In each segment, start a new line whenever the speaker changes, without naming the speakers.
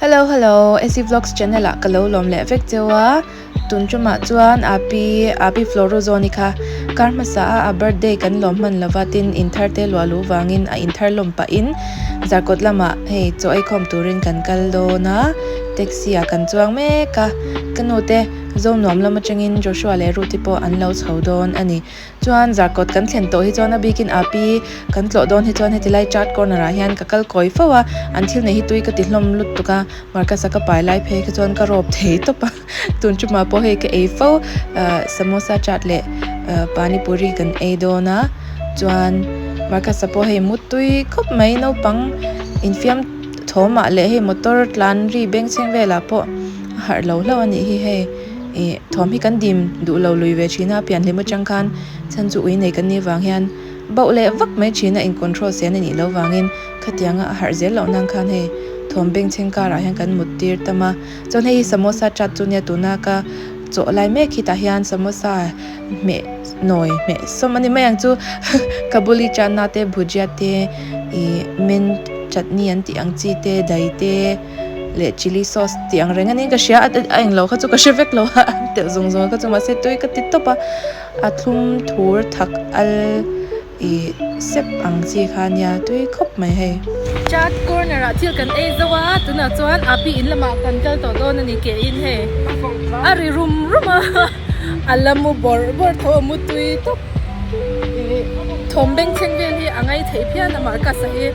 Hello hello Essie Vlogs channel ah ka lo lawm leh vek cheu a tun tumah chuan api api Florozone kha kar hmasa a a birthday kan lawm hman lova tin in thar te luah luh vangin a in thar lawm pahin zarkawt lamah hei chaw ei khawm turin kan kal dawn a taxi ah kan chuang mek a ka nu te Zonuam lam atangin Joshua leh Ruth-i pawh an lo chho dawn a ni. Chuan Zarkawt kan thlen tawh hi chuan a bikin Api kan tlawh dawn hi chuan heti lai chart corner ah hian ka kal kawi fo a, an thil neih hi tui ka ti hlawm lutuk a, Marcus a ka pai lai phei kha chuan ka rawp thei tawp a, tun tumah pawh hei ka ei fo, samosa chaat leh pani puri kan ei dawn a, chuan Marcus a pawh hei mutui khawp mai naupang infiam thawmah leh hei motor tlan ri bengchheng velah pawh a harh lo hlauh a nih hi hei. Ih thawm hi kan dim duh lo lui ve thin a, pian hlim atang khan chhan chu ui nei kan nih vang hian bauh leh vak mai thin a, in control sen a nih loh vangin khatianga a harh zel loh nan khan hei thawm bengchheng karah hian kan mut tir tam a. Chuan hei hi samosa chat chu nia tuna ka chawh lai mek hi tah hian samosa hmeh nawi hmeh sawm a ni mai ang chu kabuli chana te bhujia te ih mint chutney an tih ang chi te dai te. leh chilli sauce tih ang reng aniin ka hria a a englo kha chu ka hre vek lo a an telh zawng zawng kha chu mahse tui ka ti tawp a a thlum thur thak al ih sep ang chi kha ania tui khawp mai hei.
Chat corner ah thil kan ei zo a tunah chuan api in lamah kan kal tawh dawn a ni ke in hei a ri rum rum a a la mu bawrh bawrh tho a mu tui tawp ih thawm bengchheng vel hi a ngai theih phian a Marcus a hi.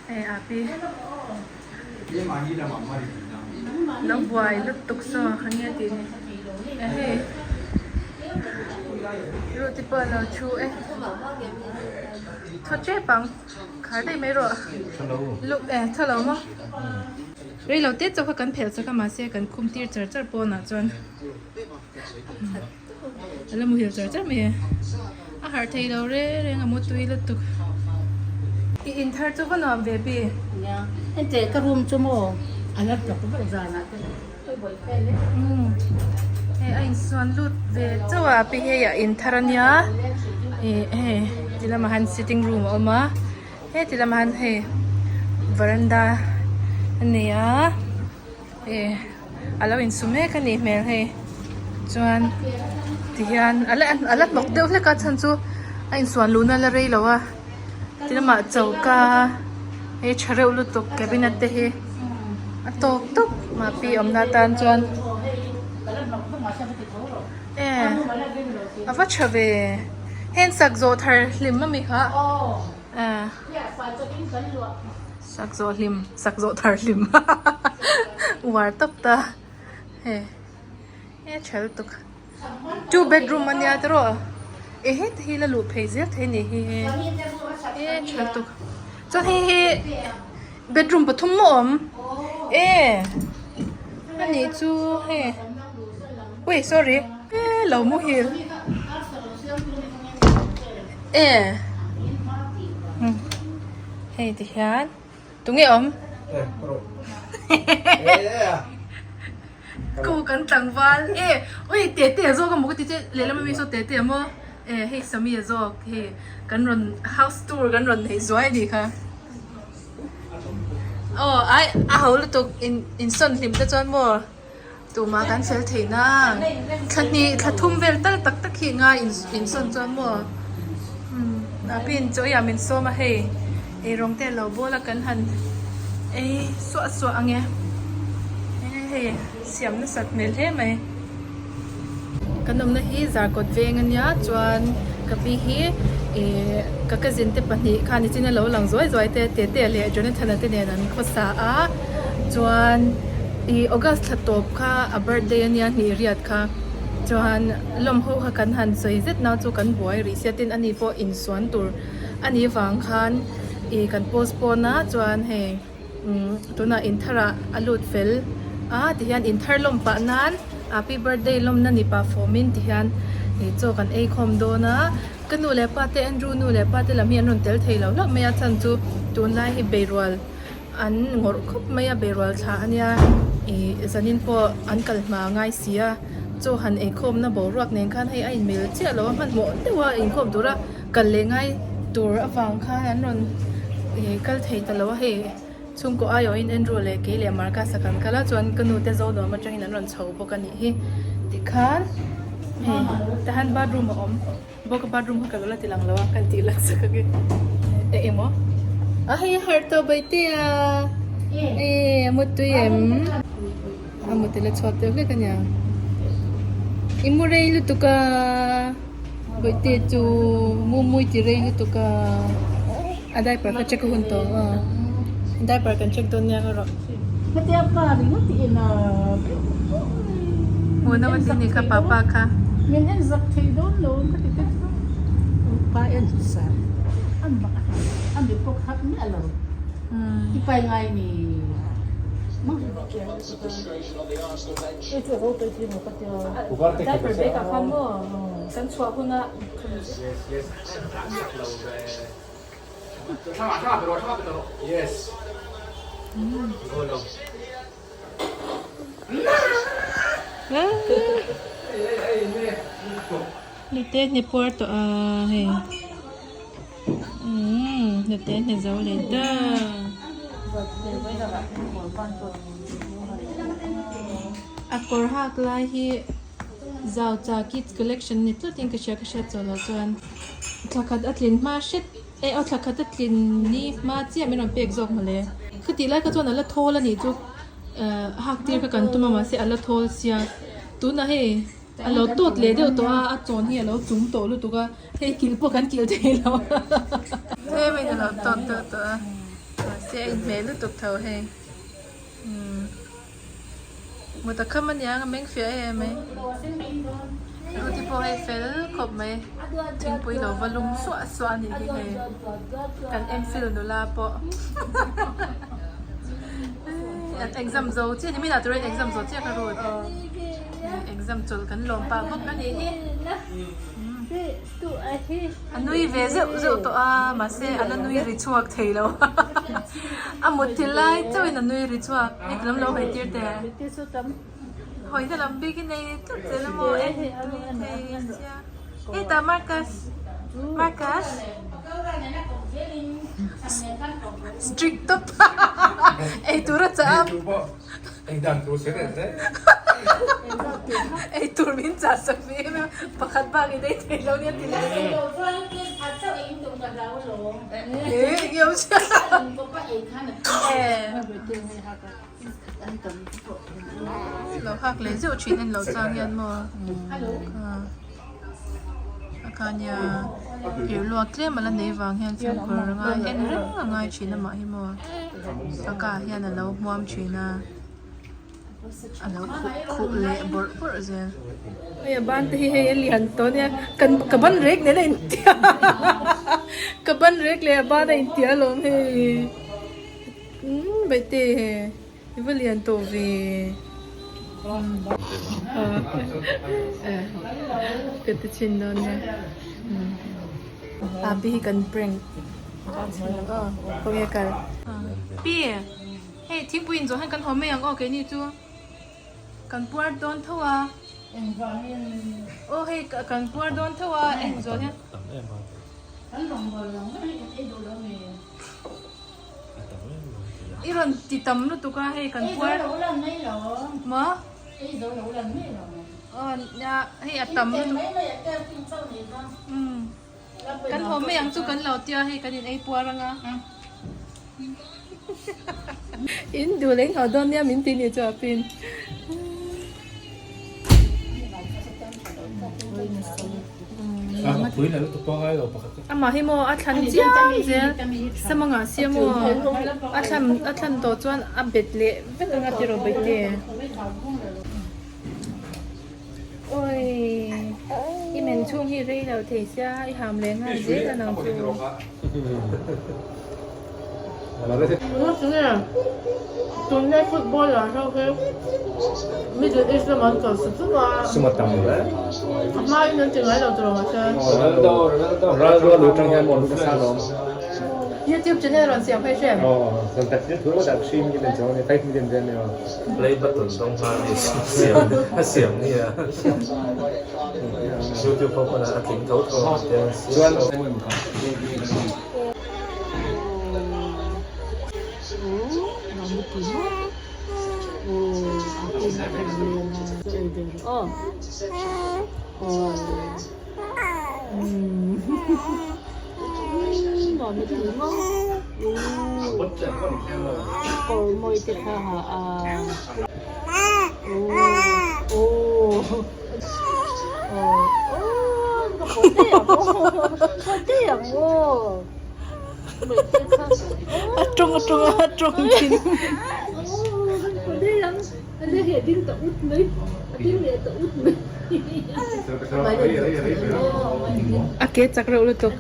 Hei api lo buai lutuk saw a nia tih ni e hei ruti pawh a lo thu e thaw tep ang khar daih mai rawh luk e thaw lo maw rei lo te chauh kha kan phelh chak a mahse kan khum tir char char pawnah chuan. A la muhil char char mai e. A harh thei lo reng reng a mutui lutuk. I in thar chu va nuam ve pi.
Nia, hente ka room chu maw a la hnawk vek zanah te hawi buai fel e.
Umm hei a insuan lut ve chauh a pi hei a in thar ania ih hei ti lamah hian sitting room a awm a heti lamah hian hei veranda a nei a. Eh a lo insu mek a nih hmel hei chuan tihian a la a la hnawk deuh hlek a chhan chu a insuan luhna la rei lo a ti lamah choka hei tha reuh lutuk cabinet te hi a tawk tawp mahpi awmna atan chuan eh a va tha ve heng sak zawh thar hlim ami kha eh. Sak zawh hlim, sak zawh thar hlim uar tawp ta hei e tha lutuk two bedroom ania tiraw e heta hi la luh phei zel thei ni hi e tha lutuk chuan hei hi bedroom pathum maw awm e ani chu hei ui sorry e lo muhil e. Hei ti hian tunge awm? Ku kan tlangval e ui tete a zawk a maw ka ti che lehlam ami saw tete a maw e hei Sami a zawk hei kan rawn house tour kan rawn nei zuai a nih kha aw ai a ho lutuk in insawn hlim te chuan maw. Tumah kan fel thei nang. Thla hnih thla thum vel tal tak tak hi nga insawn chuan maw Api in chaw eiah min sawm a hei eirawng te lo bawl a kan han ei suah suah ang e hei siam nasat hmel hle mai. Kan awmna hi Zarkawt veng ania chuan ka pi hi ih ka cousin te pahnih khan nichin a lo lang zuai zuai te Tetea leh Jonathan-a te nen an khawsa a chuan ih August thla tawp kha a birthday ania hnih riat kha chuan lawm ho kha kan han sawi zet na chu kan buai rih sia tin ani pawh insuan tur anih vang khan ih kan postpone a chuan hei. Tunah intharah a lut fel a tihian inthar lawm pah nan happy birthday lawmna ni pah fawmin tihian ih chaw kan ei khawm dawn a ka nu leh pa te Andrew nu leh pa te lam hi an rawn tel thei lo hlauh mai a chhan chu tunlai hi beirual an ngawrh khawp mai a beirual thla ania ih zanin pawh an kal hma ngai si a chaw han ei khawmna boruak nen khan hei a inmil chiah lo a hmanhmawh deuh a inkhawm tura. Kal leh ngai tur avang khan an rawn kal thei ta lo a hei chhungkaw aiawhin Andrew leh kei leh Marcus a kan kal a chuan ka nu te Zonuam atangin an rawn chho bawk a nih hi tikhan hei tahan bathroom a awm bawk a bathroom kha ka lo la ti lang lo a kan tih lang sak ang e eng emaw a hei a harh tawh baihte a e a mutui em. A mut ila chhuak deuh hlek ania. I mu rei lutuk a, bawihte chu mu mui ti rei lutuk a. A diaper kha check a hun tawh ang a. Diaper kan check dawn nia erawh.
Hetia pa ringawt i en a.
Hmuh nawm a ti ni kha papa kha.
Min en zak thei dawn lo ka ti tep chu. Pa en sa a mi pawh khat miah lo. I pai ngai ni.
Diaper bag ah khan maw kan chhuah hunah Hnute hne puar tawh a hei umm hnute hne zo leh ta. A kawr hak lai hi zau cha kids collection ni tlat in ka hria ka hriat chawh loh chuan thla khat a tlin hma hret eh aw thla khat a tlin ni hma chiah min rawn pek zawk mawle khutih lai kha chuan a la thawl a nih chu eh hak tir kha kan tum a mahse a la thawl sia tunah hei a lo tawt leh deuh tawh a a chawn hi a lo chung tawh lutuk a hei kilh pawh kan kilh thei lo tlem in a lo tawt deuh tawh a mahse a inhmeh lutuk tho hei. Umm mut a kham aniang a meng fiah em em mai Ruti pawh hei fel khawp mai thingpui lo va lum suah suah a nih hi hei kan enfield nula pawh an exam zo chiah ni minah turin exam zo chiah ka rut exam chawlh kan lawm pah bawk a nih hi. A nui ve zeuh zeuh tawh a mahse a la nui ri chhuak thei lo a mut thil lai chauhin a nui ri chhuak hei ti lam lo hawi tir teh hawina lam bik hi nei tlat zel a maw en tui thei sia hetah Marcus Marcus strict tawp eitur a chah a. Eitur min chah sak ve em em pakhat bak in ei thei lo nia ti leh Lo hak leh zeuh thin en loh chang hian maw a kha nia irh luak tlem a la nei vang hian fimkhur a ngai en reng a ngai thin amah hi maw. A kah hian a lo hmuam thin a, a lo khuh khuh leh bawrh bawrh zel. Hei a ban te hi hei a lian tawh ania kan ka ban rek nen a intia ka ban rek leh a ban a intia alawm hei umm baihte i va lian tawh ve ka ti chhin dawn nia api hi kan prank. Khawnge kal. Pi, hei thingpui in zawh hian kan haw mai ang aw keini chu kan puar dawn tho a.
Engvangin?
Aw hei kan puar dawn tho a eng zawh hian.
Tam em a.
Kan rawngbâwl lo mai kan ei duh lo mi.
A tam em a.
I rawn ti tam lutuk a hei kan puar.
Ei zo lo lan mai lo.
Maw?
Ei zo lo lan mai lo.
Aw nia hei a tam lutuk.
In mai mai a tel ting chauh ni kha.
Umm. Kan haw mai ang chu kan lo tia hei kan in ei puar anga. In duh leh in haw dawn nia min ti nih chu a pin. Amah hi maw a thlan chiam zel samanga sia maw a thlan a thlan tawh chuan a bet leh vek anga tiraw baite. Awii i men chhung hi rei lo thei sia i ham leh nghal zel a nang chu.
Tunlai footballer ho hi Middle East lamah an kal sup sup a.
Sum a tam hle.
A hma in an ti ngai lo tur ang a hre.
Ronaldo Ronaldo Ronaldo a lu tang hian maw lu nasa alawm.
YouTube channel rawn siam phei hrem.
Aw zan tak thil thu rawt ah 3 million chuang a ni 5 million vel a ni aw.
Play button dawng nghal ni siam a siam ni a YouTube ho pawn a tling tho tho ang tia an siam.
Chuan.
Aw nuam i ti maw? Aw a pin a kan leng a chaw ei ve rawh aw. Aw umm nuam i ti maw? Aw kawr mawi te kha ha a aw aw aw aw ka pawh daih ang aw pawh daih ang aw.
A tawng a tawng a tawng thin. A ke chak reuh lutuk.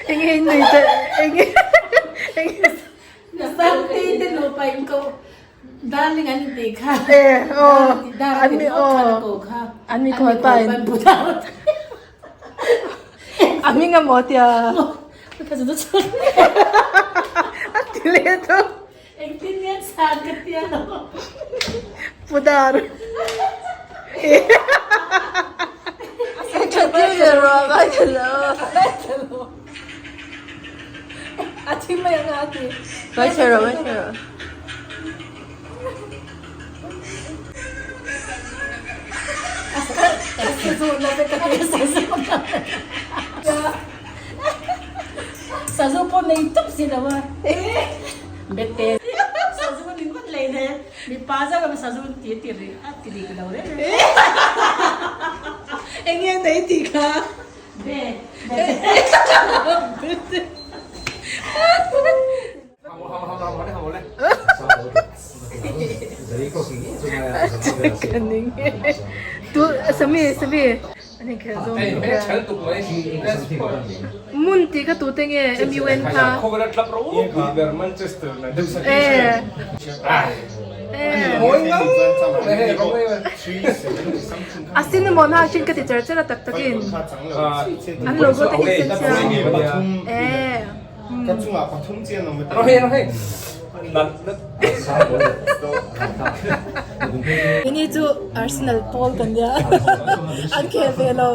Enge in nei te enge enge
Sangte te nupa in ko darling an ti kha
e aw an mi aw an mi khawi pa in a hming a maw tia a ti leh tawh
Engtin nge chhan ka tia lo.
Pudar. A thi mai anga a ti.
Vai chhe rawh, vai chhe rawh.
Sazu pawh nei tawp si lo a. Bete. Sazu ni ngawt lei le. Mipa zawk emaw sazu an ti ti rih a ti dik lo reng reng.
Eng nge nei tih kha?
Be.
Bete. Tu Sami Sami an inkhelh zawng Mun tih kha tute nge MUN kha e a cinnamon ha hrin ka ti cher cher a tak takin an logo te hi sen sia e.
Ka chungah pathum chian awm a ti.
Ini chu Arsenal pawl kan nia an khel ve lo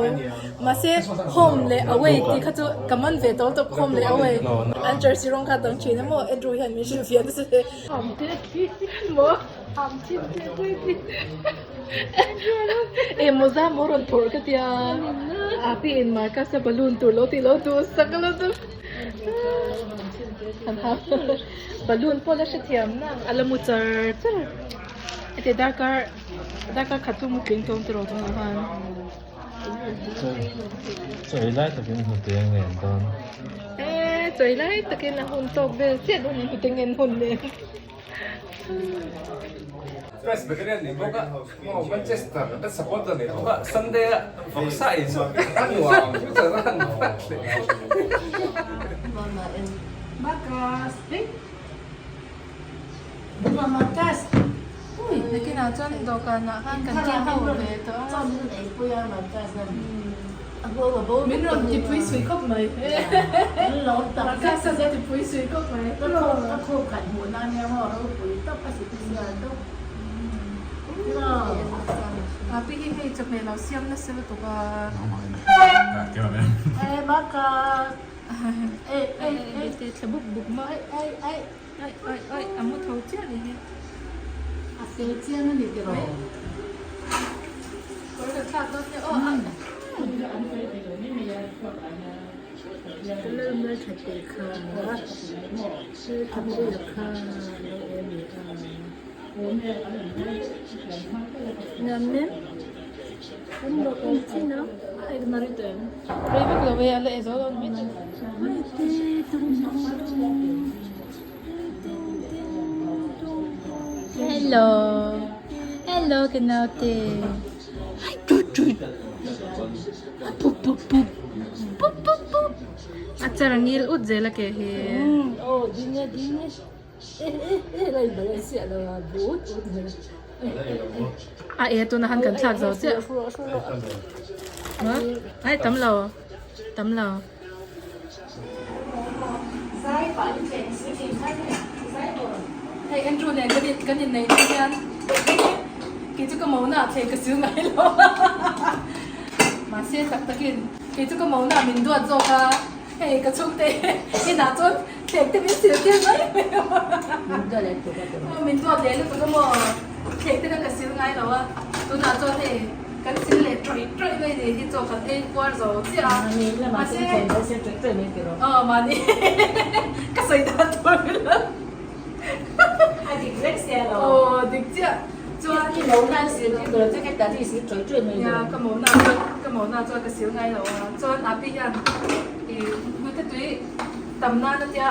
mahse home leh away tih kha chu ka man ve tawp tawp home leh away an jersey rawng kha a dang thin a maw Andrew hian min hrilh fiah nasa hle maw e mawza maw rawn phawrh ka tia api in Marcus a balloon tur lo tih lo duh sak lo chu. Balloon pawh la hrethiam na a la mu char char heti darkar darkar khat chu mu tling tawng tiraw tunah khan.
Chawi lai takin hnute a ngen dawn.
E chawi lai takin a hun tawk vel chiah dawn in hnute ngen hun nen.
Presbyterian ni bawk a, maw Manchester ka supporter ni bawk a, Sunday a vawksa ei chu a nuam future a han hrat leh.
Nakinah chuan dawhkanah khan kan kil ho ve tawh a. Min rawn tipui sui khawp mai. Marcus a tipui sui khawp mai. Api hi hei chawhmeh lo siam nasa lutuk a. Te thla buk buk ma. Ai ai ai a mu tho chiah ni hi.
A fel chiang a ni tiraw.
Kawr kan thlak dawn nia aw. Rei vak lo e a la e zo dawn mai chu. Hello hello ka naute a char a ngil ut zel a ke hi. A e tuna han kan thlak zo chiah ai tam lo tam lo. Hei Andrew nen kan in kan inneih hnu hian kei chu ka mona ah thleng ka sil ngai lo mahse tak takin kei chu ka mona ah min duat zawk a hei ka chhungte inah chuan thleng te min sil tir mai mai a min duat leh lutuk a maw thleng te kha ka sil ngai lo a tunah chuan hei Kan sil leh tawih tawih mai ni hi chaw kan ei kuar zo chiah a. Mahse aw mahni ka sawi dan tur ila.
A dik vek sia lo.
Aw dik chiah chuan.
I mo nan sil tir tur chu heta hi sil tawih tawih mai
Nia ka mo na chuan ka mo na chuan ka sil ngai lo a chuan api hian i hnute tui tam nan a tia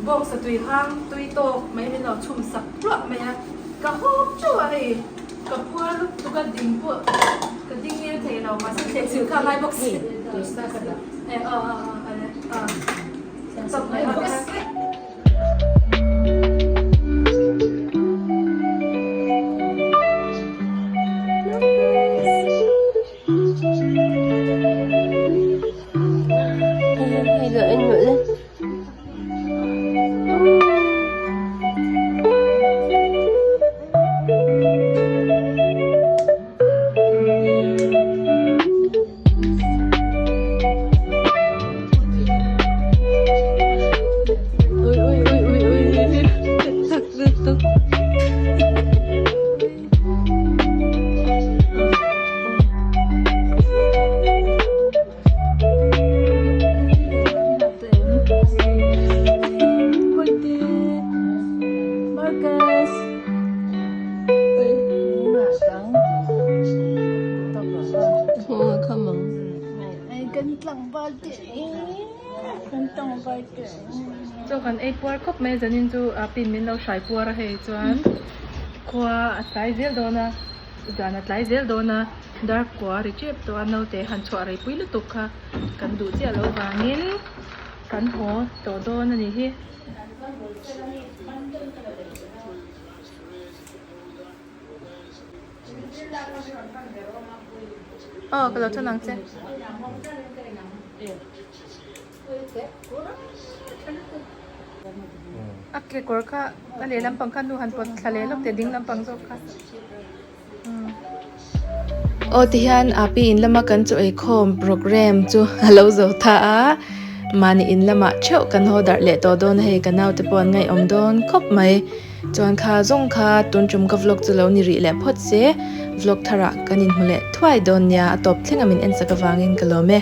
bawngsa tui hang tui tawk mai min lo chhum sak tluah mai a ka hawp teuh a hei. Ka puar lutuk a ding pawh ka ding ngil thei lo mahse thleh chilh kha a ngai bawk si. Eh aw aw aw ale aw chawp mai bawk si. Chaw kan ei puar khawp mai zanin chu a pin min lo hrai puar a hei chuan khua a tlai zel dawn a zan a tlai zel dawn a dar kua ri tep tawh a naute han chhuah rei pui lutuk kha kan duh chiah loh vangin kan haw tawh dawn a ni hi. Aw ka lo thawn ang che. A kekawr kha a leh lampang kha nu han pawt thla leh lawk teh ding lampang zawk kha.
Aw tihian api in lama kan chaw eikhawm program chu a lo zo ta a, mahni in lamah theuh kan haw darh leh tawh dawn a hei ka naute pawh an ngaihawm dawn khawp mai. Chuan kha zawng kha tun tum ka vlog chu lo ni rih leh phawt se, vlog tharah kan inhmu leh thuai dawn nia a tawp thleng a min en sak avangin ka lawm e.